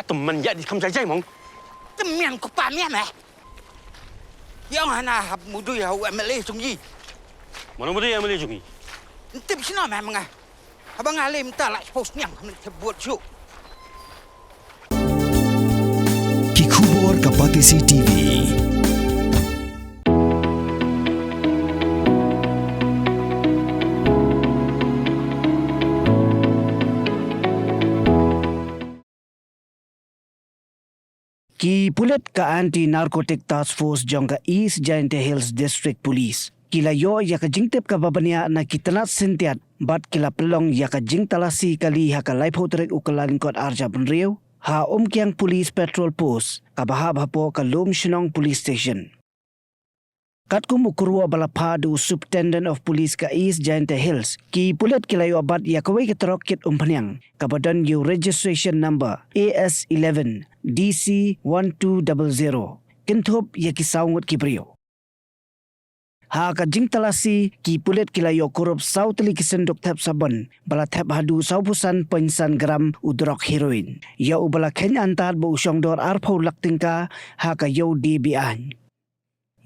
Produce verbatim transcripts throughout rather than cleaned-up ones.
Tymmen ïa di kham jai jai mong. Tymmen ko pa mia meh. Ïa nga na hap mudui ha u M L A jong i. Mano mudui M L A jong i? Ntip sino meh menga. Haba nga lem ta la post niang khamit te buat shu. Ki khubor ka Batesi T V. Ki pulit ka Anti Narcotic Task Force jong ka East Jaintia Hills District Police ki la ïoh ïa ka jingtip kaba bniah na ki tnat syntiat bad ki la pynlong ïa ka jingtalasi kali ha ka laiphew tarik u Kyllalyngkot arhajar arphew hynriew ha Umkiang Police Patrol Post kaba hap hapoh ka Lumshnong Police Station. Katkum u kyrwoh ba la phah da u Superintendent of Police ka East Jaintia Hills, ki pulit ki la ïoh bat ïa kawei ka trok kit umphniang kaba don ïa u registration number A S eleven D C one two double zero. Kynthup ïa ki saw ngut ki briew. Ha ka jingtalasi, ki pulit ki la ïoh kurup saw tylli ki synduk thep sabon ba la thep haduh sawphew san point san gram u drok heroin, ïa uba la kheiñ antad ba u shong dor arphew lak tyngka ha ka ïew die be-aiñ.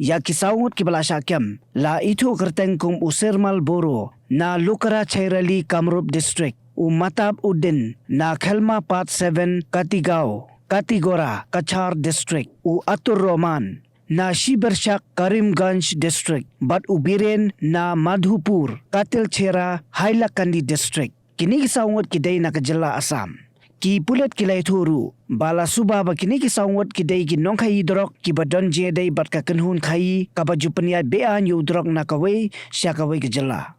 Ïa ki saw ngut kiba la shah kem la ithuh kyrteng kum u Sirmal Boro na Lukara Chairali, Kamrup District, u Matab Uddin na Khelma Part seven, Katigaon, Katigora, Cachar District, u Atur Rahman na Shibershak, Karimganj District, bad u Biren na Madhupur, Katilchera, Hailakandi District. Kine ki saw ngut ki dei na ka jylla Assam. Ki pulit ki la ïathuh ruh ba la suba ba kine ki saw ngut ki dei ki nongkhaïi drok kiba don jingïadei bad ka kynhun khaïi kaba ju pynïaid be-aiñ ïa u drok na kawei sha kawei ka jylla.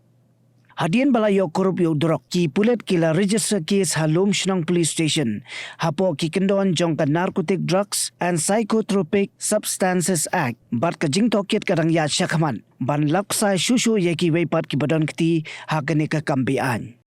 Hadien ba la ïoh kurup ïa u drok, ki pulit ki la register case ha Lumshnong Police Station hapoh ki kyndon jong ka Narcotic Drugs and Psychotropic Substances Act bad ka jingtohkit ka dang ïaid shakhmat ban lap ksai shuh shuh ïa kiwei pat kiba don kti ha kane ka kam be-aiñ.